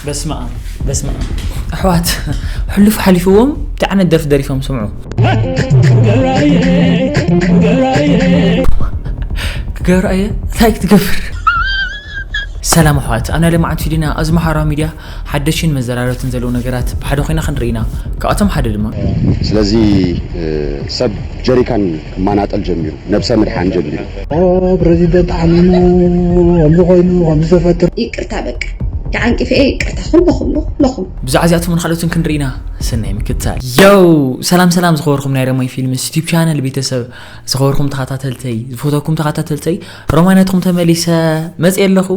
በስመ ኣብ በስመ ኣብ ኣሕዋት፣ ሕሉፍ ሓሊፍዎም። እንታይ ዓይነት ደርፊ ደሪፎም ስምዑ። ክገብራ እየ እንታይ ክትገብር። ሰላም ኣሕዋት፣ ኣብ ናይ ልምዓት ፊድና ኣብዚ ማሕበራዊ ሚድያ ሓደሽን መዘራረብትን ዘለዉ ነገራት ብሓደ ኮይና ክንርኢ ኢና። ካብኣቶም ሓደ ድማ ስለዚ ሰብ ጀሪካን ማናጠል ጀሚሩ፣ ነብሰ ምድሓን ጀሚሩ። ፕረዚደንት ዓሚሙ ከምዚ ኮይኑ ከምዚ ተፈጥር ይቅርታ በቃ ተዓንቂፈ ይቅርታ ኩለኹም ኩለኹም። ብዛዕባ እዚኣቶምን ካልኦትን ክንርኢ ኢና። ሰናይ ምክትታል። ዮው፣ ሰላም ሰላም ዝኸበርኩም ናይ ረማይ ፊልምስ ዩቲብ ቻነል ቤተሰብ፣ ዝኸበርኩም ተኸታተልተይ፣ ዝፈተኩም ተኸታተልተይ፣ ሮማይ ናትኩም ተመሊሰ መፅየ ኣለኹ።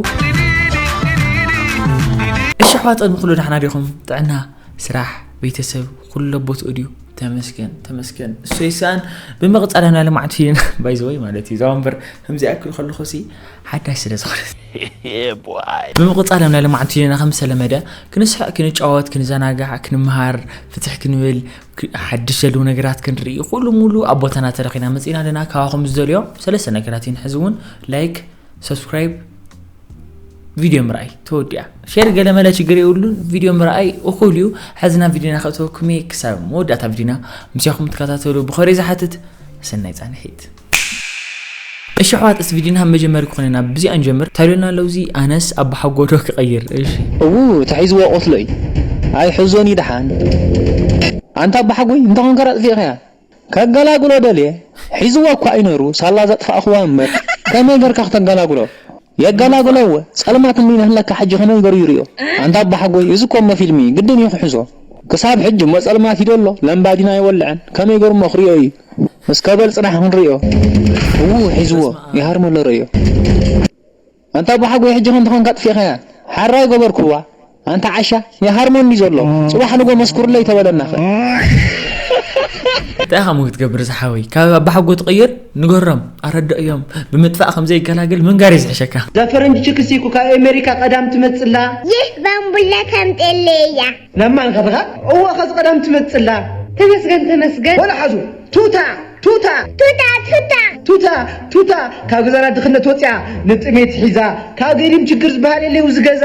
እሺ ኣሕዋት፣ ቅድሚ ኩሉ ደሕና ዲኹም? ጥዕና፣ ስራሕ፣ ቤተሰብ ኩሉ ቦትኡ ድዩ? ተመስገን ተመስገን። እሱ ይስኣን። ብምቕፃል ናይ ልምዓት ፊልና ባይዘወይ ማለት እዩ። እዛ ወንበር ከምዚ ኣክል ከለኹ ሲ ሓዳሽ ስለ ዝኾነት ብምቕፃል ናይ ልምዓት ፊልና ከም ዝተለመደ ክንስሕቕ፣ ክንጫወት፣ ክንዘናጋዕ፣ ክንምሃር፣ ፍትሕ ክንብል፣ ክ- ሓድሽ ዘለዉ ነገራት ክንርኢ፣ ኩሉ ሙሉ ኣብ ቦታና ተረኺና መፂና ኣለና። ካባኹም ዝደልዮ ሰለስተ ነገራት እዩ። ንሕዚ እውን ላይክ፣ ሰብስክራይብ፣ ቪድዮ ምርኣይ ተወዲኣ። ሼር ገለመለ ችግር የብሉን። ቪድዮ ምርኣይ እኹል እዩ። ሕዚ ናብ ቪድዮና ከእተወኩም እየ። ክሳብ መወዳእታ ቪድዮና ምስያኹም ትከታተሉ ብኸሪ ዝሓትት ሰናይ ፃንሒት። እሺ ኣሕዋት፣ እስቲ ቪድዮና መጀመሪ ክኾነና ብዚኣ ንጀምር። ታይሎና ኣለውዚ ኣነስ ኣባሓጎዶ ክቐይር። እሺ። እዉ ተሒዝዎ ቆስሎ እዩ። ኣይ ሕዞን እዩ ደሓን። ኣንታ ኣባሓጎይ እንተኾንካ ኣጥፊእኻያ። ከገላግሎ ደልየ ሒዝዎ እኳ እዩ ነይሩ ሳላ ዘጥፋእኽዋ እምበር ከመይ ገርካ ክተገላግሎ የገላግሎ እወ ጸልማት እንዲ ነህለካ ሕጂ ከመይ ገሩ ይርእዮ ኣንታ ኣባሓጎይ እዚ እኮ እሞ ፊልሚ እዩ ግድን እዩ ክሕዞ ክሳብ ሕጂ እሞ ጸልማት እዩ ደሎ ለምባዲና ኣይወልዐን ከመይ ገሩ እሞ ክርእዮ እዩ እስከ በል ጽናሕ ክንርእዮ እዉ ሒዝዎ ይሃርመሎ ርእዮ ኣንታ ኣቦሓጎይ ሕጂ ከም ተኾንካ ኣጥፊእኻያ ሓራይ ገበርክዋ ኣንታ ዓሻ ይሃርመኒ ዘሎ ጽባሕ ንጎ መስኩርለይ ተበለናኸ እንታይ ኢኻ ሞ ክትገብር ዝሓወይ ካብ ኣባሓጎ ትቕይር ንገሮም ኣረድእዮም ብምጥፋእ ከም ዘይገላግል ምንጋር እዩ ዝሕሸካ እዛ ፈረንጂ ችክሲ እኮ ካብ ኤሜሪካ ቀዳም ትመጽላ ይህ ባምቡላ ከምጤለያ ለማን ከድኻ እወ ኸዚ ቀዳም ትመጽላ ተመስገን ተመስገን ወላ ሓዙ ቱታ ቱታ ቱታ ቱታ ቱታ ቱታ ካብ ገዛና ድኽነት ወፅያ ንጥሜት ሒዛ ካብ ገዲም ችግር ዝበሃል የለይ ውዚ ገዛ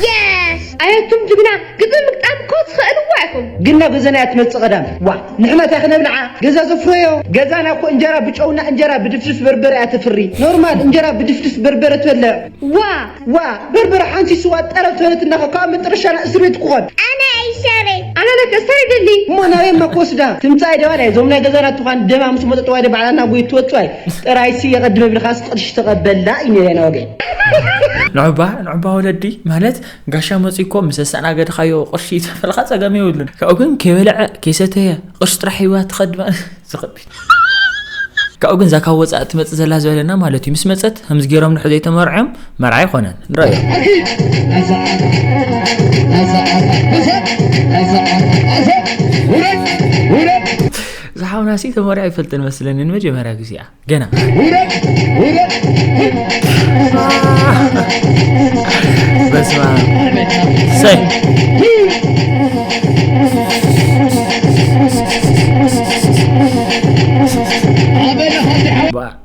የስ ኣየቱም ጅግና ግጥም ምግጣም እኮ ትኽእልዋ ኢኹም ግን ናብ ገዛና እያ ትመፅእ ቀዳም ዋ ንሕና እንታይ ክነብልዓ ገዛ ዘፍረዮ ገዛና እኮ እንጀራ ብጨውና እንጀራ ብድፍድፍ በርበረ እያ ተፍሪ ኖርማል እንጀራ ብድፍድፍ በርበረ ትበልዕ ዋ ዋ በርበረ ሓንቲ ስዋ ጠረብ ተበለት እናኸ ካብ መጠረሻና እስር ቤት ክኾን ኣነ ኣይሰረ ኣነ ለከ እስታይ ደሊ እሞ ናበይ እማ ክወስዳ ትምፃእ ደዋ ናይ እዞም ናይ ገዛና ትኳን ደማ ምስ መጠጠዋ ደ ባዕላና ጎይ ትወፅዋይ ጥራይሲ የቐድመ ብልኻስ ቅርሺ ተቐበላ እዩ ነይረ ናወገ ንዑባ ንዑባ ወለዲ ማለት ጋሻ መፂ እኮ ምስ ኣስተኣናገድኻዮ ቅርሺ ይትፈልካ ፀገም የብሉን ካብኡ ግን ከይበልዐ ከይሰተየ ቅርሺ ጥራሕ ሂዋ ትኸድ ማለት ዝኸቢድ ካብኡ ግን እዛ ካብ ወፃእ ትመፅእ ዘላ ዝበለና ማለት እዩ ምስ መፀት ከምዚ ገይሮም ንሑ ዘይተመርዖም መርዓ ኣይኮነን ንረዮ ዝሓውናሲ ተመሪዖ ይፈልጥን መስለኒ ንመጀመርያ ግዜኣ ገና በስመ ኣብ ሰይ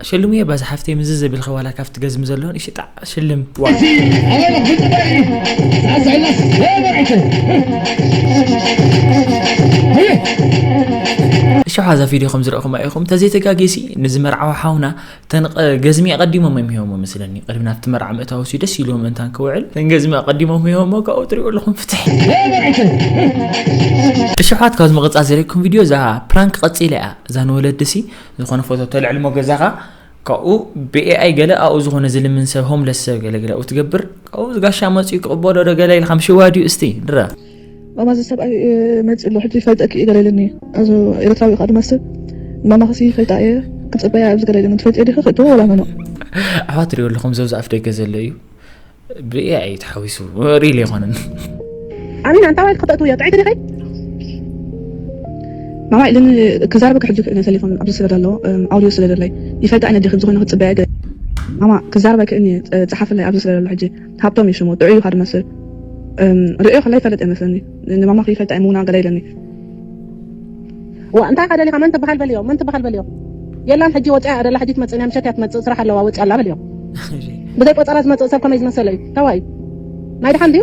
ሽልሙየ ባዛ ሓፍተይ ምዝዝ ዘቢልኺ ዋላ ካብቲ ገዝሚ ዘሎ ንእሽጣዕ ሽልም እሺ ሓዛ ቪድዮ ከም ዝረእኹም ኢኹም ተዘይተጋጌሲ ንዝመርዓዊ ሓውና ተን ገዝሚ ኣቐዲሞም እዮም ሂቦሞ መስለኒ ቅድሚ ናብቲ መርዓ ምእታው ሲ ደስ ኢልዎም እንታን ክውዕል ተን ገዝሚ ኣቐዲሞም ሂቦሞ ካብኡ ትሪእዎ ኣለኹም ፍትሕ እሺ ሓት ካብ ዝመቐፃ ዘሪኩም ቪድዮ እዛ ፕራንክ ቀፂለ እያ እዛ ንወለዲ ሲ ዝኾነ ፎቶ ተልዕልሞ ገዛኻ ካብኡ ብኤኣይ ገለ ኣብኡ ዝኾነ ዝልምን ሰብ ሆምለስ ሰብ ገለ ገለ ኣብኡ ትገብር ካብኡ ጋሻ መፅኡ ክቕበሎ ዶ ገለ ኢልካ ምሽዋ ድዩ እስቲ ድረ ማማ እዚ ሰብኣይ መፂ ኣሎ ሕጂ ይፈልጠኪ እዩ ገለ ኢለኒ እዚ ኤርትራዊ ከዓ ድመስል ማማ ከሲ ይፈልጣ እየ ክፅበያ ኣብዚ ገለ ኢለኒ ትፈልጥዮ ዲኺ ክእትዎ ወላ መኖ ኣሕዋት ትሪኦ ኣለኹም ዘብዚ ኣፍ ደገ ዘሎ እዩ ብኤኣይ ተሓዊሱ ሪል ኣይኮነን ኣሚና እንታይ ዋይልካ ተእትውያ ጥዕይቲ ዲኺ ማማ ኢለኒ ክዛረበካ ሕጂ ክእነ ተሌፎን ኣብዚ ስለ ዘሎ ኣውዲዮ ስለ ዘለይ ይፈልጣ እየ ነዲኺ ብዝኾነ ክፅበያ ገለ ማማ ክዛረበ ክእኒ ፀሓፍለይ ኣብዚ ስለ ዘሎ ሕጂ ሃብቶም እዩ ሽሙ ጥዑይ እዩ ድመስል ርእዮ ከላ ይፈልጥ እየ መስለኒ ንማማ ከይፈልጣ እየ ምውና ገለ ኢለኒ ዋ እንታይ ከ ደሊኻ መን ትበሃል በልዮ መን ትበሃል በልዮ የላን ሕጂ ወፂኣ እያ ደላ ሕጂ ትመፅእ ናይ ምሸት እያ ትመፅእ ስራሕ ኣለዋ ወፂኣ ኣላ በልዮ ብዘይ ቆፀራ ዝመፅእ ሰብ ከመይ ዝመሰለ እዩ ተዋይ ናይ ድሓን ድዩ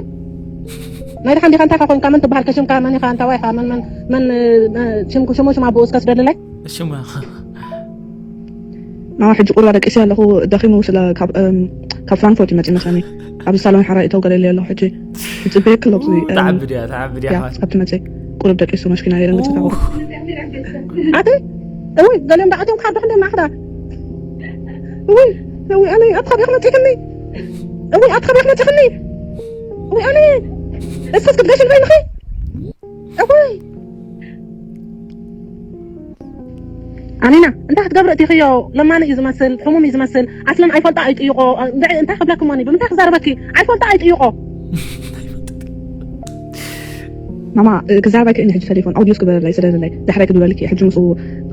ናይ ደሓን ዲኻ? እንታይ ኢኻ ኮንካ? መን ትበሃል? ከሽምካ መን ኢኻ? እንታይ ኢኻ? መን መን መን ሽምኩ ሽሙ ሽማ ብኡ እስከ ስደልለይ። ሽሙ ና ሕጂ ቁርባ ደቂሰ ኣለኹ። ደኺሙ ስለ ካብ እም፣ ካብ ፍራንክፎርት ይመጽእ መሰለኒ። ኣብዚ ሳሎን ሓራይ እተው ገለለይ ኣለኹ። ሕጂ ይጽበየክ ኣለኹ። እም፣ ተዓብድ እያ ተዓብድ እያ ያ ሓወት ካብ ትመጽእ ቁሩብ ደቂሱ መሽኪና ይደንግጽ ኣለኹ። ኣቲ እውይ ገሊኦም ደኣትዮም ክሓዱ ክንደ ማሕዳ እውይ እውይ ኣነ ኣብ ኸቢያ ክመጽእክኒ እውይ ኣብ ኸቢያ ክመጽእክኒ እውይ ኣነ እስክስ ክትገሽን በይንኺ እውይ ኣሚና እንታይ ክትገብሪ እቲኽዮ? ለማኒ እዩ ዝመስል፣ ሕሙም እዩ ዝመስል። ኣስለን ኣይፈልጦ ኣይጥይቆ። እንታይ ክብለክሞ እኒ ብምንታይ ክዛረበኪ? ኣይፈልጦ ኣይጥይቆ። ማማ ክዛረባ ይክእል ሕጂ ተሌፎን ኣውዲዮስ ክበረላይ ስለለይ ዳሕራይ ክግበረልኪ ሕጂ ምስኡ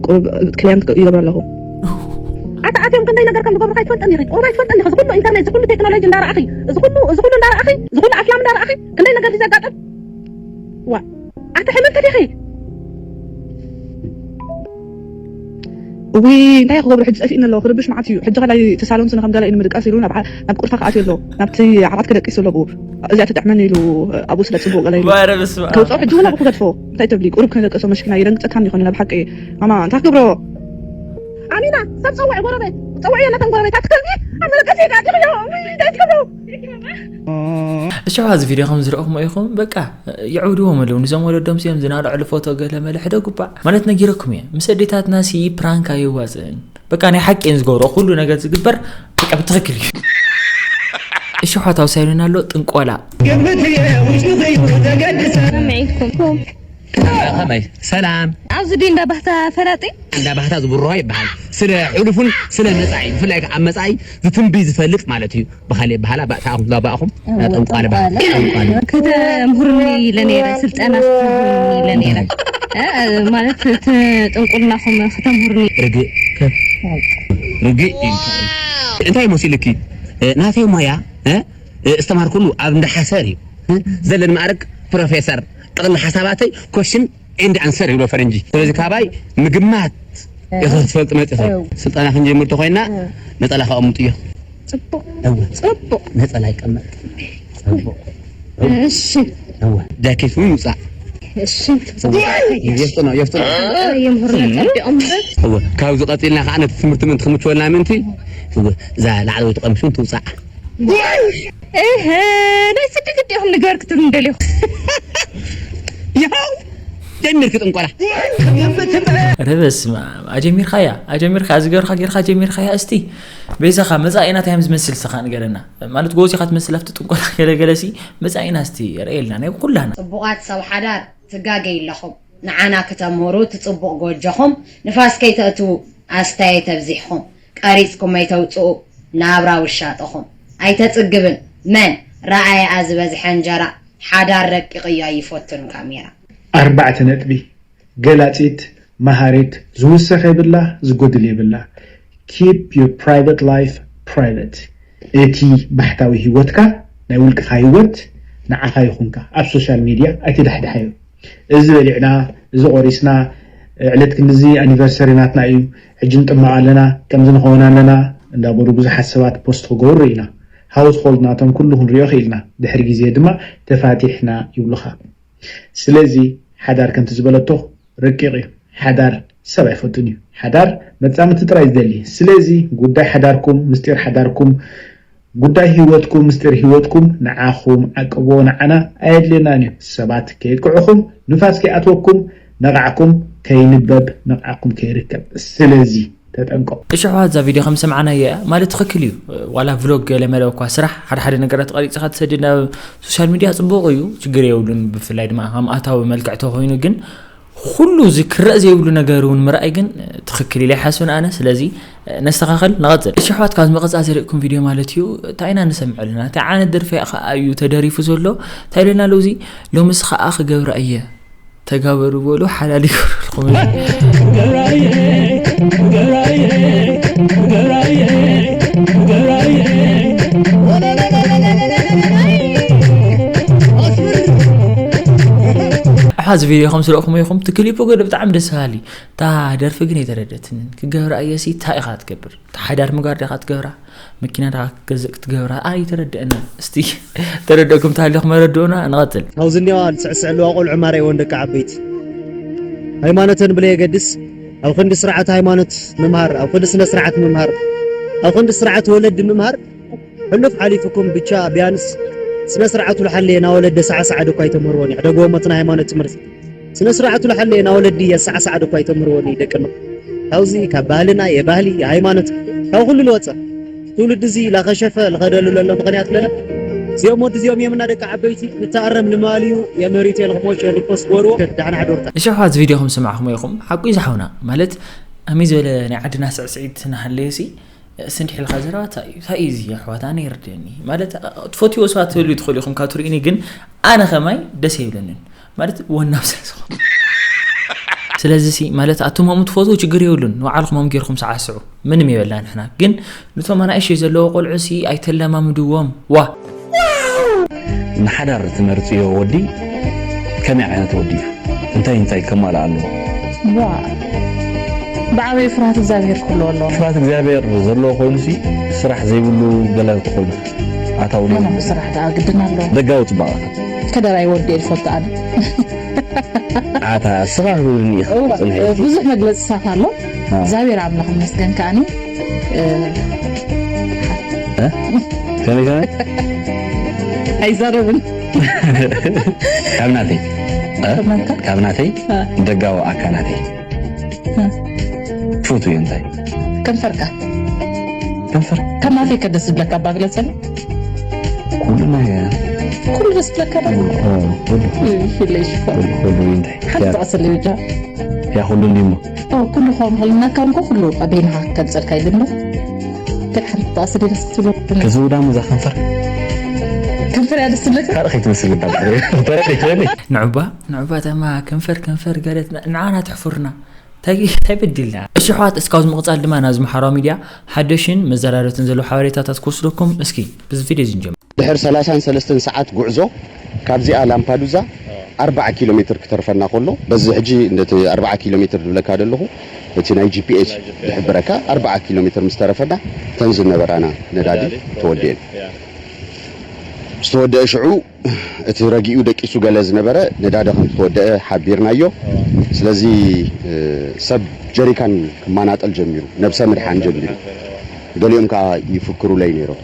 ቁሩብ ክሊየንት ይገብረ ኣለኹ። ኣታ ኣትዮም ክንደይ ነገር ከም ዝገብሩካ ኣይትፈልጥን ኢኺ። ቁሩብ ኣይትፈልጥን ኢኺ። እዚ ኩሉ ኢንተርኔት፣ እዚ ኩሉ ቴክኖሎጂ እንዳረኣኺ፣ እዚ ኩሉ እዚ ኩሉ እንዳረኣኺ፣ እዚ ኩሉ ኣፍላም እንዳረኣኺ ክንደይ ነገር ድዩ ዘጋጥም? ዋ ኣታ ሕምምቲ ዲኺ? እውይ እንታይ ክገብሩ ሕጂ ጠፊእኒ ኣለዎ ክርብሽ መዓት እዩ ሕጂ ከላይ እቲ ሳሎን ስነ ከም ገለ እዩ ንምድቃስ ኢሉ ናብ ዓ- ናብ ቁርፋ ክኣትዩ ኣለዎ ናብቲ ዓራት ክደቂሱ ኣለዎ እዚኣ ትጥዕመኒ ኢሉ ኣብኡ ስለ ፅቡቅ ገለ ኢሉ ማረ በስመ ኣብ ከውፅኦ ሕጂ እውን ኣብኡ ክገድፎ እንታይ ትብሊ ቁሩብ ክነደቀሶ መሽኪና ይደንግፀካኒ ይኾን ናብ ሓቂ ማማ እንታይ ክገብሮ ኣሚና ሰብ ፀውዒ ጎረቤት ፀውዒ ነተን ጎረቤታት ከልቢ ኣብ መለቀሲ ጋዲኽዮ እንታይ ትገብሩ እሽዋ እዚ ቪድዮ ከም ዝረእኹሞ ኢኹም በቃ የዕብድዎም ኣለዉ ንዞም ወለዶም ሲኦም ዝናልዕሉ ፎቶ ገለ መለ ሕደጉ ባዕ ማለት ነጊረኩም እየ ምስ ኣዴታትና ሲ ፕራንክ ኣየዋፅእን በቃ ናይ ሓቂ እየን ዝገብሮ ኩሉ ነገር ዝግበር በቃ ብትኽክል እዩ እሽዋ ታውሳይሉን ኣሎ ጥንቆላ ግምት እየ ውሽጡ እዩ ተገድሰ ሰምዒልኩም ከመይ ሰላም ኣብዚ ድዩ እንዳ ባህታ ፈላጢ እንዳ ባህታ ዝብርሆ ይበሃል ስለ ሕሉፉን ስለ መፃኢ ብፍላይ ከዓ ኣብ መፃኢ ዝትንብይ ዝፈልጥ ማለት እዩ ብካሊእ በሃላ ባእታኹም ባእኹም ጠንቋሊ በሃል ጠንቋሊ ከተምህሩኒ ኢለ ነይረ ስልጠና ስተምህሩኒ ኢለ ነይረ እ፣ ማለት እቲ ጥንቁልናኹም ከተምህሩኒ ርግእ ከፍ ርግእ ኢልካ እንታይ መሲልኪ እ፣ ናተይ ሞያ እ፣ እ፣ እስተማርኩሉ ኣብ እንዳ ሓሰር እዩ እ፣ ዘለኒ ማዕረግ ፕሮፌሰር ጥቕሊ ሓሳባተይ ኮሽን ኤንድ ኣንሰር ይብሎ ፈረንጂ ስለዚ ካባይ ምግማት ኢኻ ክትፈልጥ መፂኻ ስልጠና ክንጀምር ተኮይና ነፀላ ከቐምጡ እዮ ፅቡቅ እወ ፅቡቅ ነፀላ ይቀመጥ ፅቡቅ እሺ እወ ጃኬት እውን ይውፃእ እሺ የፍጥኖ የፍጥኖ የምህሩና ፀቢቆም እወ ካብዚ ቀፂልና ከዓ ነቲ ትምህርቲ ምንቲ ክምችወልና ምንቲ እወ እዛ ላዕለወይቲ ቀምሽ እውን ትውፃእ እህ ናይ ስዲ ግዲ ኢኹም ንገር ክትብል እንደልኹ ይኸው ጀሚርኪ ጥንቆላ ረ በስመ ኣብ ኣጀሚርካያ ኣጀሚርካ እዚ ገርካ ጌርካ ጀሚርካያ እስቲ በይዛኻ መፃኢና እንታይ ከም ዝመስል ስኻ ንገረና ማለት ጎቦ ኢኻ ትመስል ኣብቲ ጥንቆላ ገለገለ ሲ መፃኢና እስቲ ርአየልና ናይ ኩላና ጽቡቓት ሰብ ሓዳር ትጋገዩ ኣለኹም ንዓና ክተምህሩ እቲ ጽቡቕ ጎጆኹም ንፋስ ከይተእትዉ ኣስታየ ተብዚሕኹም ቀሪጽኩም ኣይተውጽኡ ናብራ ውሻጠኹም ኣይተጽግብን መን ረኣየኣ ዝበዝሐ እንጀራ ሓዳር ረቂቕዮ ኣይፎቱን ካሜራ። ኣርባዕተ ነጥቢ፣ ገላጺት፣ መሃሪት፣ ዝውሰኽ የብላ፣ ዝጎድል የብላ። Keep your private life private። እቲ ባሕታዊ ህይወትካ፣ ናይ ውልቅኻ ህይወት፣ ንዓኻ ይኹንካ። ኣብ ሶሻል ሚድያ ኣይትዳሕድሓዮ። እዚ በሊዕና፣ እዚ ቆሪስና፣ ዕለት ክንድዚ ኣኒቨርሰሪ ናትና እዩ፣ ሕጂ ንጥመቕ ኣለና፣ ከምዚ ንኸውን ኣለና እንዳበሉ ብዙሓት ሰባት ፖስት ክገብሩ ርኢና። ሃውስሆልድ ናቶም ኩሉ ክንሪኦ ክኢልና፣ ድሕሪ ግዜ ድማ ተፋቲሕና ይብሉኻ። ስለዚ ሓዳር ከምቲ ዝበለቶ ረቂቕ እዩ። ሓዳር ሰብ ኣይፈቱን እዩ። ሓዳር መጻምድቲ ጥራይ ዝደሊ። ስለዚ ጉዳይ ሓዳርኩም፣ ምስጢር ሓዳርኩም፣ ጉዳይ ህይወትኩም፣ ምስጢር ህይወትኩም ንዓኹም ዓቅብዎ፣ ንዓና ኣየድልየናን እዩ። ሰባት ከየጥቅዑኹም፣ ንፋስ ከይኣትወኩም፣ ነቓዕኩም ከይንበብ፣ ነቓዕኩም ከይርከብ። ስለዚ ተጠንቀቑ። እሺ ኣሕዋት እዛ ቪድዮ ከም ሰማዕናያ እያ ማለት ትኽክል እዩ ዋላ ቭሎግ ገለ መለ እኳ ስራሕ ሓደ ሓደ ነገራት ቀሪፅኻ ትሰድድ ናብ ሶሻል ሚድያ ፅቡቕ እዩ ችግር የብሉን ብፍላይ ድማ ከም ኣታዊ መልክዕ ተኮይኑ ግን ኩሉ እዚ ክረእ ዘይብሉ ነገር እውን ምርኣይ ግን ትኽክል ኢለ ይሓስብን ኣነ ስለዚ ነስተኻኸል ንቐፅል እሺ ኣሕዋት ካብ መቐፃ ዘርእኩም ቪድዮ ማለት እዩ እንታይ ኢና ንሰምዕ ኣለና እንታይ ዓይነት ደርፊ ከዓ እዩ ተደሪፉ ዘሎ እንታይ ኢለና ኣሎ እዚ ሎምስ ከዓ ክገብራ እየ ተጋበሩ በሉ ሓላል ይገብረልኩም እዚ ቪድዮ ከም ስለኹም ይኹም ትክሊፖ ገደ ብጣዕሚ ደስ በሃሊ። እታ ደርፊ ግን የተረደትንን ክገብራ እየሲ እንታይ ኢኻ ትገብር? እታ ሓዳር ምጋር ዲኻ ትገብራ? መኪና ዲኻ ክትገዝእ ክትገብራ? ኣይ ይተረደአና። እስቲ ተረደእኩም ታሊኹም መረድኡና ንቐጽል። ኣብዚ እኒዋ ዝስዕስዕ ኣለዋ ቆልዑ ማርያም ወን ደቂ ዓበይቲ ሃይማኖተን ብለየገድስ ኣብ ክንዲ ስርዓት ሃይማኖት ምምሃር፣ ኣብ ክንዲ ስነ ስርዓት ምምሃር፣ ኣብ ክንዲ ስርዓት ወለዲ ምምሃር ሕሉፍ ሓሊፉኩም ብቻ ቢያንስ ስነ ስርዓቱ ልሓለየ ናወለደ ሰዓ ሰዓ ደኳ ኣይተምህርዎን እዩ። ሕደግዎ መትና ሃይማኖት ትምህርቲ ስነ ስርዓቱ ልሓለየ ናወለዲ የሰዓ ሰዓ ደኳ ኣይተምህርዎን እዩ ደቅና። ካብዚ ካብ ባህልና የባህሊ የሃይማኖት ካብ ኩሉ ልወፀ ትውልድ እዚ ላኸሸፈ ልኸደሉ ለሎ ምኽንያት ለለ እዚኦም ወዲ እዚኦም የምና ደቂ ዓበይቲ ንተኣረም ንማልዩ የመሪቱ የልኽሞች የልኮስ ጎርዎ ዳሕና ሕዶርታ። እሺ ኣሕዋት እዚ ቪድዮ ከም ዝሰማዕኹሞ ኢኹም ሓቁ እዩ ዝሓውና ማለት ኣመይ ዝበለ ናይ ዓድና ስዕስዒት እናሃለየሲ ስንድሕ ኢልካ ዘረባ እንታይ እዩ እንታይ እዩ እዚ ኣሕዋት ኣነ ይርድእኒ ማለት ትፈትዎ ሰባት ትህልዩ ትኽእሉ ኢኹም ካብ ትርእዩኒ ግን ኣነ ከማይ ደስ የብለንን ማለት ወናብ ስለ ዝኾነ ስለዚ ሲ ማለት ኣቱም ሆም ትፈትዉ ችግር የብሉን ንባዕልኹም ሆም ጌርኩም ሰዓስዑ ምንም የበልና ንሕና ግን ንቶም ኣናእሽተይ ዘለዎ ቆልዑ ሲ ኣይተለማምድዎም ዋ ንሓዳር ትመርፅዮ ወዲ ከመይ ዓይነት ወዲ እዩ እንታይ እንታይ ከማልእ ኣለዎ ዋ ብዓበይ ፍርሃት እግዚኣብሔር ክህልዎ ኣለዎ። ፍርሃት እግዚኣብሔር ዘለዎ ኮይኑ ሲ ስራሕ ዘይብሉ ገለ ክኾኑ ኣታዊ ኣነ ብስራሕ ደኣ ግድን ኣለዎ። ደጋዊ ፅባቐ ከደራይ ወዲ እየ ዝፈቱ ኣነ። ኣታ እስኻ ክብልኒ ኢኻ እዋ፣ ፅንሐ ብዙሕ መግለፅታት ኣሎ። እግዚኣብሔር ኣምላኽ ይመስገን ከኣኒ እ፣ ከመይ ከመይ ኣይዛረብን። ካብ ናተይ እ? ከመንካ? ካብ ናተይ እ። ደጋዊ ኣካላተይ እ። ፍቱ እዩ እንታይ ከንፈርካ ከንፈር ካብ ናተይ ከደስ ዝብለካ ባግለፀኒ ኩሉ ናይ ኩሉ ደስ ዝብለካ ዶ? ኦ፣ ኩሉ ይፍለይ ሽፋ ኩሉ ኩሉ እንታይ ሓንቲ ጠቐሰለይ ብጃ ያ ኩሉ እንዲሞ ኩሉ ክኸውን ከለና ካብ እንኮ ኩሉ በይንኻ ከንፀልካ ኢሉ እምበር ግን ሓንቲ ጠቐሰለይ ደስ ክትብሎ ከዝውዳሙ እዛ ከንፈር ከንፈር እያ ደስ ዝብለካ ካልእ ከይትመስል ግዳ ተረዲፈኒ ንዑባ ንዑባ ተማ ከንፈር ከንፈር ገለት ንዓና ትሕፉርና እንታይ እንታይ በዲልና እሺ ኣሕዋት እስካብ ዝምቕፃል ድማ ናብዚ ማሕበራዊ ሚድያ ሓደሽን መዘራረብትን ዘለዉ ሓበሬታታት ክወስደኩም እስኪ ብዚ ቪድዮ እዚ ንጀምር ድሕር ሰላሳን ሰለስተን ሰዓት ጉዕዞ ካብዚኣ ላምፓዱዛ ኣርባዓ ኪሎ ሜትር ክተርፈና ከሎ በዚ ሕጂ ነቲ ኣርባዓ ኪሎ ሜትር ዝብለካ ዘለኹ እቲ ናይ ጂ ፒ ኤስ ዝሕብረካ ኣርባዓ ኪሎ ሜትር ምስ ተረፈና እተን ዝነበራና ነዳዲ ተወዲኤን ዝተወደአ ሽዑ እቲ ረጊኡ ደቂሱ ገለ ዝነበረ ነዳዲ ከም ዝተወደአ ሓቢርናዮ። ስለዚ ሰብ ጀሪካን ክማናጠል ጀሚሩ፣ ነብሰ ምድሓን ጀሚሩ። ገሊኦም ከዓ ይፍክሩለይ ነይሮም።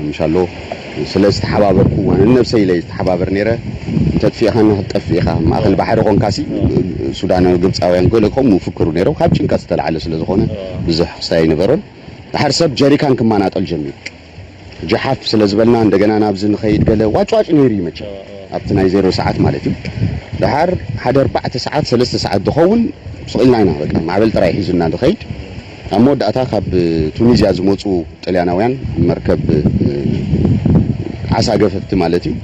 ምሻሎ ስለ ዝተሓባበርኩ ዋነ ነብሰይ ኢለ ዝተሓባበር ነይረ። እንተጥፊእኻና ክትጠፍእ ኢኻ፣ ማእኸል ባሕሪ ኾንካሲ ሱዳን ግብፃውያን ገለ ከምኡ ይፍክሩ ነይሮም። ካብ ጭንቀት ዝተላዓለ ስለ ዝኾነ ብዙሕ ክሳይ ኣይነበሮን። ድሓር ሰብ ጀሪካን ክማናጠል ጀሚሩ። ጀሓፍ ስለ ዝበልና እንደገና ናብዚ ንኸይድ ገለ ዋጭዋጭ ነይሩ እዩ መቸም ኣብቲ ናይ ዜሮ ሰዓት ማለት እዩ። ደሓር ሓደ ኣርባዕተ ሰዓት ሰለስተ ሰዓት ዝኸውን ስቕ ኢልና ኢና በቃ ማዕበል ጥራይ ሒዙና ዝኸይድ። ኣብ መወዳእታ ካብ ቱኒዝያ ዝመፁ ጥልያናውያን መርከብ ዓሳ ገፈፍቲ ማለት እዩ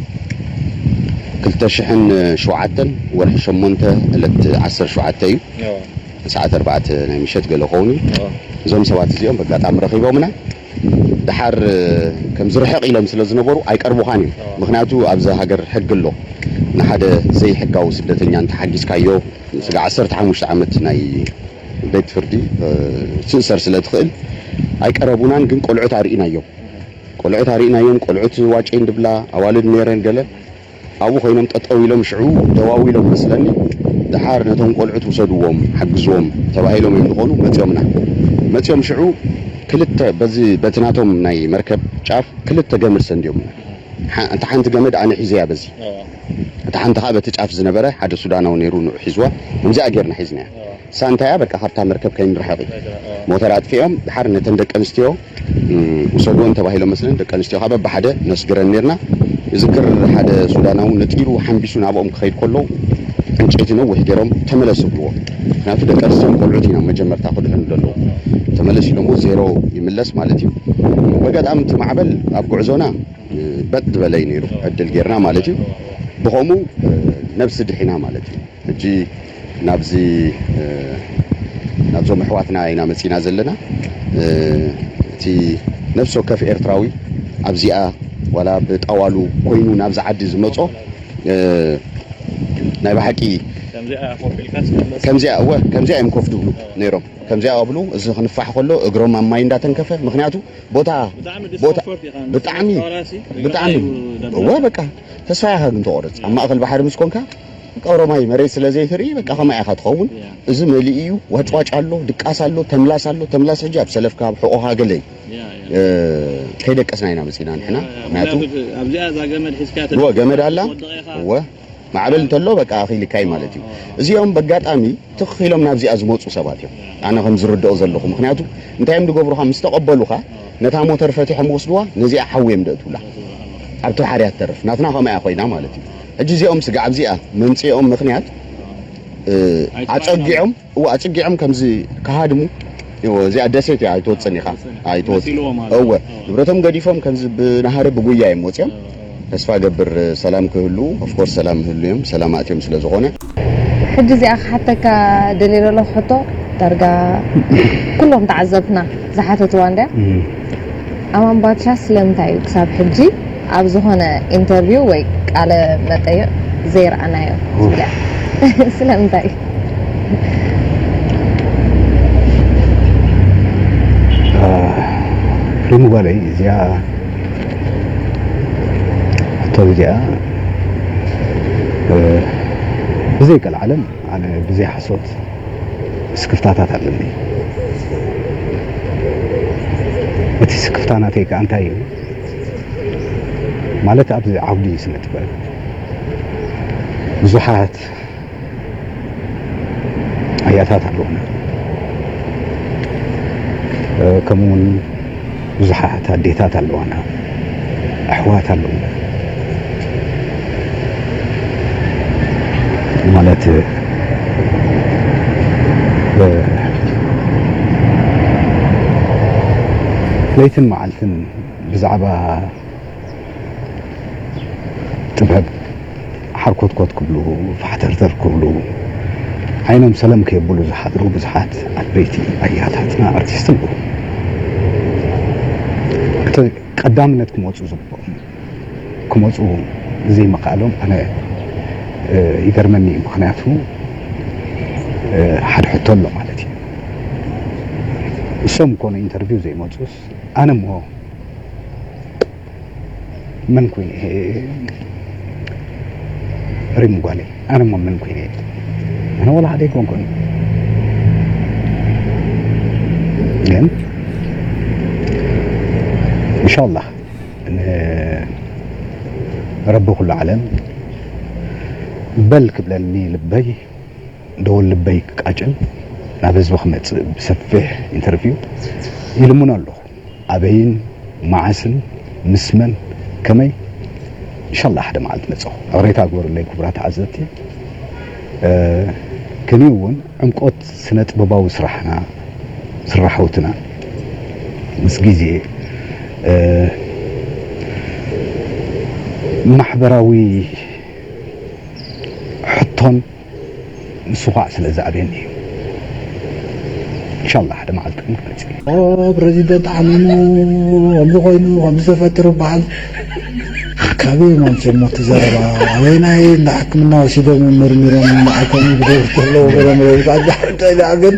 ክልተ ሽሕን ሸውዓተን ወርሒ ሸሞንተ ዕለት ዓሰርተ ሸውዓተ እዩ ሰዓት ኣርባዕተ ናይ ምሸት ገለ ኸውን እዩ። እዞም ሰባት እዚኦም በጋጣሚ ረኺቦምና ደሓር ከም ዝርሕቕ ኢሎም ስለ ዝነበሩ ኣይቀርቡኻን እዮም። ምክንያቱ ኣብዚ ሃገር ሕጊ ኣሎ። ንሓደ ዘይሕጋዊ ስደተኛ እንተሓጊዝካዮ ስጋ ዓሰርተ ሓሙሽተ ዓመት ናይ ቤት ፍርዲ ትእሰር ስለ ትኽእል ኣይቀረቡናን። ግን ቆልዑት ኣርኢናዮም። ቆልዑት ኣርኢናዮም። ቆልዑት ዋጨይ እንድብላ ኣዋልድ ነይረን ገለ ኣብኡ ኮይኖም ጠጠው ኢሎም ሽዑ ደዋዊሎም መስለኒ። ደሓር ነቶም ቆልዑት ውሰድዎም ሓግዝዎም ተባሂሎም እዮም ዝኾኑ መፅኦምና። መፅኦም ሽዑ ክልተ በዚ በቲ ናቶም ናይ መርከብ ጫፍ ክልተ ገመድ ሰንድዮምና። እታ ሓንቲ ገመድ ኣነ ሒዘያ በዚ እታ ሓንቲ ከዓ በቲ ጫፍ ዝነበረ ሓደ ሱዳናዊ ነይሩ ንዑ ሒዝዋ። ከምዚኣ ጌርና ሒዝናያ። ሳንታያ በቃ ካብታ መርከብ ከይንርሕቕ እዩ። ሞተር ኣጥፊኦም ድሓር ነተን ደቂ ኣንስትዮ ውሰድወን ተባሂሎም መስለን ደቂ ኣንስትዮ ካብ በብሓደ ነስግረን ነርና። እዝክር ሓደ ሱዳናዊ ነጢሩ ሓንቢሱ ናብኦም ክኸይድ ከሎ ዕንጨይቲ ነዊሕ ገይሮም ተመለስ ይብልዎ። ምክንያቱ ደቂ ኣንስትዮን ቆልዑት ኢና መጀመርታ ክድሕኑ ዘለዎ። ተመለስ ኢሎሞ ዜሮ ይምለስ ማለት እዩ። በገጣም እቲ ማዕበል ኣብ ጉዕዞና በጥ ዝበለ እዩ ነይሩ ዕድል ጌርና ማለት እዩ። ብኸምኡ ነብሲ ድሒና ማለት እዩ። ሕጂ ናብዚ ናብዞም ኣሕዋትና ኢና መፂና ዘለና። እቲ ነፍሲ ወከፍ ኤርትራዊ ኣብዚኣ ዋላ ብጣዋሉ ኮይኑ ናብዚ ዓዲ ዝመፆ ናይ ብሓቂ ከምዚኣ ኮፍ ኢልካ ትቀመጥ። ከምዚኣ እወ ከምዚኣ እዮም ኮፍ ድብሉ ነይሮም። ከምዚኣ ኣብሉ እዚ ክንፋሕ ከሎ እግሮም ኣብ ማይ እንዳተንከፈ፣ ምክንያቱ ቦታ ብጣዕሚ ቦታ discomfort ኢኻ። ብጣዕሚ ተዋራሲ ብጣዕሚ እዩ ደብረ። እወ በቃ ተስፋ ኢኻ ግን ተቆርጽ ኣብ ማእከል ባሕሪ ምስ ኮንካ፣ በቃ ኦሮማይ መሬት ስለ ዘይትርኢ በቃ ከማይ ኢኻ ትኸውን። እዚ መሊኡ እዩ። ዋጭዋጭ ኣሎ፣ ድቃስ ኣሎ፣ ተምላስ ኣሎ። ተምላስ ሕጂ ኣብ ሰለፍካ ኣብ ሕቆኻ ገለ እዩ። ያ፣ ያ። እ፣ ከይደቀስና ኢና መጺና ንሕና። ያ፣ ያ። ምክንያቱ ምክንያቱ ኣብዚኣ እዛ ገመድ ሒዝካ እወ ገመድ ኣላ። ትወድቕ ኢኻ። እወ ማዕበል እንተሎ በቃ ኣኺልካይ ማለት እዩ። እዚኦም በጋጣሚ ትኽ ኢሎም ናብዚኣ ዝመፁ ሰባት እዮም። ኣነ ከም ዝርድኦ ዘለኹ፣ ምክንያቱ እንታይ እዮም ዝገብሩኻ? ምስ ተቐበሉኻ ነታ ሞተር ፈቲሖም ወስድዋ፣ ነዚኣ ሓዊ እዮም ደእትውላ። ኣብቲ ሓርያ ትተርፍ ናትና ከምኣ ኮይና ማለት እዩ። ሕጂ እዚኦም ስጋዕ ኣብዚኣ መምፅኦም ምክንያት እ፣ ኣፀጊዖም እዋ ኣፀጊዖም ከምዚ ክሃድሙ፣ እዎ፣ እዚኣ ደሴት እያ ኣይትወፅን ኢኻ። ኣይትወፅን። መሲልዎም ኣሎ። እወ፣ ንብረቶም ገዲፎም ከምዚ ብናሃሪ ብጉያ እዮም ወፅዮም። ተስፋ ገብር ሰላም ክህሉ፣ ኦፍኮርስ ሰላም ይህሉ እዮም፣ ሰላም ኣትዮም ስለ ዝኾነ። ሕጂ እዚኣ ክሓተካ ደልየ ዘለኹ ሕቶ ዳርጋ ኩሎም ተዓዘብትና ዝሓተትዋ እንድያ። እም። ኣማን ባድሻ ስለምንታይ እዩ ክሳብ ሕጂ ኣብ ዝኾነ ኢንተርቪው ወይ ቃለ መጠይቕ ዘይረኣናዮ? ኡፍ። ስለምንታይ? ሪሙ ጓለይ እዚኣ ሕቶ እዚኣ፣ እ፣ ብዘይ ቀልዓለም ኣነ ብዘይ ሓሶት ስክፍታታት ኣለኒ። እቲ ስክፍታ ናተይ ከኣ እንታይ እዩ? ማለት ኣብዚ ዓውዲ ስነ ጥበብ ብዙሓት ኣያታት ኣለዉና። እ፣ ከምኡውን ብዙሓት ኣዴታት ኣለዋና፣ ኣሕዋት ኣለዉ። ማለት፣ እ፣ ለይትን መዓልትን ብዛዕባ ጥበብ ሓርኮትኮት ክብሉ፣ ፋሕተርተር ክብሉ፣ ዓይኖም ሰለም ከየብሉ ዝሓድሩ ብዙሓት ዓበይቲ ኣያታትና ኣርቲስት ኣለዉ። እቲ ቀዳምነት ክመፁ ዝግብኦም፣ ክመፁ ዘይምኽኣሎም ኣነ፣ እ፣ ይገርመኒ እዩ። ምኽንያቱ፣ እ፣ ሓደ ሕቶ ኣሎ ማለት እዩ። እሶም ኮነ ኢንተርቪው ዘይመፁስ ኣነ እሞ መን ኮይነ እየ? ሪም ጓለይ፣ ኣነ እሞ መን ኮይነ እየ? ኣነ ወላ ሓደ ኣይኮንኩን። ግን ኢንሻላህ ን-፣ ረቢ ኩሉ ዓለም በል ክብለኒ ልበይ፣ ደወል ልበይ ክቃጭል ናብ ህዝቢ ክመጽእ ብሰፊሕ ኢንተርቪው ይልምኖ ኣለኹ። ኣበይን መዓስን ምስ መን ከመይ? ኢንሻላህ ሓደ መዓልቲ መጸኹ። ይቕሬታ ግበሩለይ ክቡራት ተዓዘብቲ። እ፣ ከንዩ እውን ዕምቆት ስነ ጥበባዊ ስራሕና፣ ስራሕውትና ምስ ግዜ፣ እ፣ ማሕበራዊ ሕቶን ምስዃዕ ስለ ዝኣብየኒ እዩ። ኢንሻላህ ሓደ መዓልቲ ግን ክመጽእ እዩ። ኦ፣ ፕረዚደንት ዓሚሙ፣ ከምዚ ኮይኑ፣ ከምዚ ተፈጢሩ በሃል። ካበይ ማምፅኦም እቲ ዘረባ? ኣበይናይ እንዳ ሕክምና ወሲዶም መርሚሮም፣ ማዕከም ክገብሩ ከለዉ ገለ መለስ ኣዛ ሕቶ ኢላ ግን፣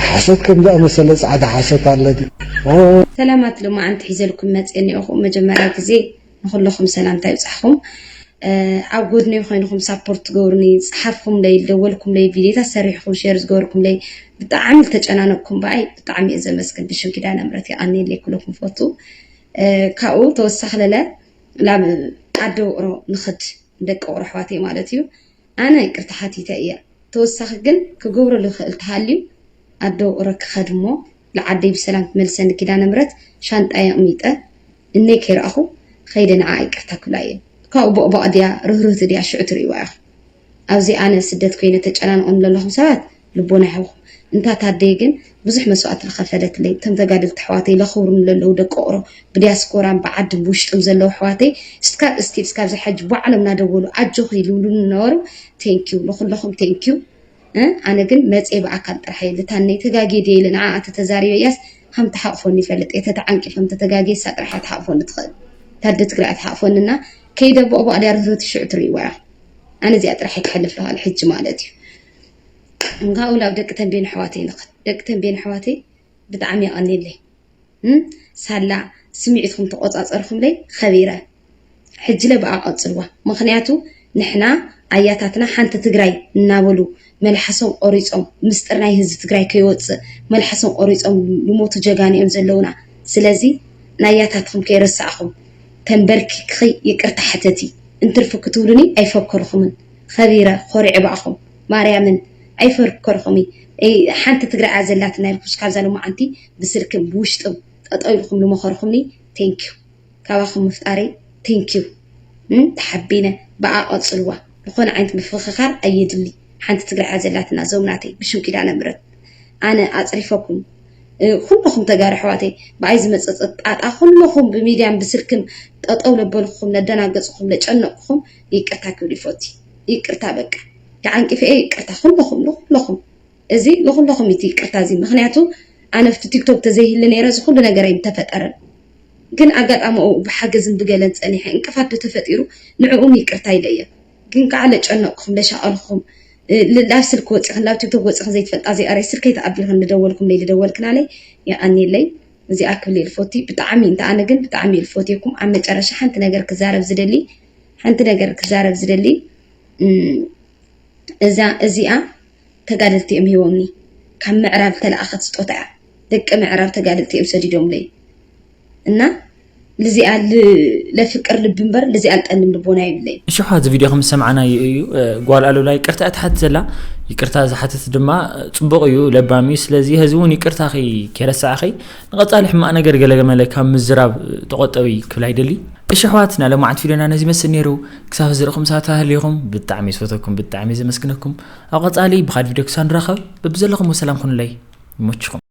ሓሶት ከም ዝኣመሰለ ጻዕዳ ሓሶት ኣለኒ። ኦ። ሰላማት ልማዓንቲ ሒዘልኩም መፅየ እኒኦኹ። መጀመርያ ግዜ ንኹለኹም ሰላምታ ይብፃሕኹም። እ፣ ኣብ ጎድነይ ኮይንኹም ሳፖርት ትገብሩኒ፣ ዝፀሓፍኹምለይ፣ ዝደወልኩምለይ፣ ቪድዮታት ሰሪሕኹም ሼር ዝገበርኩምለይ፣ ብጣዕሚ ዝተጨናነቅኩም በኣይ ብጣዕሚ እየ ዘመስግን። ብሽም ኪዳነ ምሕረት የቐንየለይ ኩለኩም ፈቱ። እ፣ ካብኡ ተወሳኺ ለለ ናብ ዓዲ ውቕሮ ንኽድ፣ ንደቂ ውቕሮ ኣሕዋተይ ማለት እዩ። ኣነ ይቅርታ ሓቲተ እየ። ተወሳኺ ግን ክገብሮ ዝኽእል ተሃልዩ ኣደ ውቕሮ ክኸድ እሞ ንዓደይ ብሰላም ትመልሰኒ ኪዳነ ምሕረት ሻንጣይ ኣቕሚጠ እነይ ከይረኣኹ ኸይደ ንዓ ይቅርታ ክብላ እየ። ካብኡ ቦቕባቕ ድያ ርህርህቲ ድያ ሽዑ ትርእይዋ ኢኹም። ኣብዚ ኣነ ስደት ኮይነ ተጨናንቖም ዘለኹም ሰባት ልቦና ይሃብኹም። እንታ ታደይ ግን ብዙሕ መስዋእቲ ዝኸፈለትለይ፣ እቶም ተጋደልቲ ኣሕዋተይ ለኽብሩኒ ለለዉ ደቂ ውቕሮ ብዲያስፖራን ብዓድን ብውሽጥን ዘለዉ ኣሕዋተይ እስካብ እስቲል እስካብ እዚ ሕጂ ባዕሎም እናደወሉ ኣጆኺ ዝብሉኒ ዝነበሩ። ቴንኪዩ ንኹለኹም ቴንኪዩ። እ፣ ኣነ ግን መፅየ ብኣካል ጥራሕ እየ ልታነይ ተጋግየ ድየ ኢለ ንዓኣ ተተዛሪበያስ ሃም ተሓቕፎኒ ይፈልጥ እየ። ተተዓንቂፈ ተተጋግየ እሳ ጥራሕ እያ ትሓቕፎኒ ትኽእል። ታደ ትግራይ ትሓቕፎኒ እና ከይደ ቦቕባቕ ድያ ርህርህቲ ሽዑ ትርእይዋ ኢኹም። ኣነ እዚኣ ጥራሕ ኣይክሕልፍ ለኻል ሕጂ ማለት እዩ። እንካኡ ላብ ደቂ ተንቤን ኣሕዋተይ ንኽድ ደቂ ተንቤን ኣሕዋተይ ብጣዕሚ የቐኒለይ። ሳላ ስምዒትኩም ተቆጻጸርኩምለይ ኸቢረ። ሕጅለ ብኣ ቀጽልዋ። ምኽንያቱ ንሕና ኣያታትና ሓንቲ ትግራይ እናበሉ መልሓሶም ቆሪጾም ምስጢር ናይ ህዝቢ ትግራይ ከይወፅእ መልሓሶም ቆሪጾም ልሞቱ ጀጋኒኦም ዘለውና። ስለዚ ናያታትኩም ከይረሳዕኹም ተንበርኪክኺ ይቅርታ ሕተቲ። እንትርፊ ክትብሉኒ ኣይፈከርኹምን። ኸቢረ ኮሪዐ ባእኹም ማርያምን ኣይፈከርኹም። ሓንቲ ትግራይ እያ ዘላትና ኢልኩስ ካብዛ ሎማዓንቲ ብስልክን ብውሽጥም ጠጠው ኢልኩም ልመኸርኹምኒ። ቴንኪዩ። ካባኹም ምፍጣረይ ቴንኪዩ። ተሓቢነ ብኣ ቀፅልዋ። ዝኾነ ዓይነት ምፍኽኻር ኣየድሊ። ሓንቲ ትግራይ እያ ዘላትና። እዞም ናተይ ብሽም ኪዳነ ምሕረት ኣነ ኣፅሪፈኩም። ኩለኹም ተጋሩ ኣሕዋተይ ብኣይ ዝመፀ ጣጣ ኩለኹም ብሚድያን ብስልክን ጠጠው ለበልኩም ለደናገፅኩም ለጨነቅኩም ይቅርታ ክብል ይፈቲ። ይቅርታ በቃ ተዓንቂፈ እየ። ይቅርታ ኩለኹም ንኩለኹም። እዚ ንኹለኹም እቲ ይቅርታ እዚ ምኽንያቱ ኣነ ኣብቲ ቲክቶክ ተዘይህሊ ነይረ እዚ ኩሉ ነገር ኣይምተፈጠረን። ግን ኣጋጣሚ ኡ ብሓገዝን ብገለን ፀኒሐ እንቅፋት ዶ ተፈጢሩ ንዕኡም ይቅርታ ኢለ እየ። ግን ከዓ ለጨነቅኹም ለሻቀልኹም ላብ ስልክ ወፂኽን ላብ ቲክቶክ ወፂኽን ዘይትፈልጣ ዘይኣረይ ስልከይ ተኣቢልኽን ልደወልኩም ለይ ልደወልክናለይ የቀኒለይ። እዚኣ ክብል ልፎቲ ብጣዕሚ እንተ ኣነ ግን ብጣዕሚ ልፎትኩም ኣብ መጨረሻ ሓንቲ ነገር ክዛረብ ዝደሊ ሓንቲ ነገር ክዛረብ ዝደሊ እዛ እዚኣ ተጋደልቲ እዮም ሂቦምኒ። ካብ ምዕራብ ተለኣኸት ስጦታ እያ። ደቂ ምዕራብ ተጋደልቲ እዮም ሰዲዶምለይ እና ልዚኣ ለፍቅር ልቢ እምበር ልዚኣ ልጠልም ልቦና ይብለይ። እሺ፣ እዚ ቪድዮ ከም ዝሰማዕናዮ እዩ። እ፣ ጓል ኣሉላ ይቅርታ እያ ትሓትት ዘላ። ይቅርታ ዝሓትት ድማ፣ እ፣ ጽቡቕ እዩ፣ ለባም እዩ። ስለዚ ህዝቢ እውን ይቅርታ ከይ-፣ ከይረሳዕኸይ ንቐጻሊ ሕማቕ ነገር ገለመለ ካብ ምዝራብ፣ እ፣ ተቆጠቢ ክብል ኣይደሊ። እሺ ኣሕዋት፣ ናይ ሎማዓንቲ ቪድዮና ነዚ ይመስል ነይሩ። ክሳብ ዝረኹም ሳታ ህሊኹም ብጣዕሚ ዝፈተኩም፣ ብጣዕሚ ዘመስግነኩም። ኣብ ቀጻሊ ብኻድ ቪድዮ ክሳብ ንራኸብ በብዘለኹም ሰላም ኩኑለይ። ይመችኹም።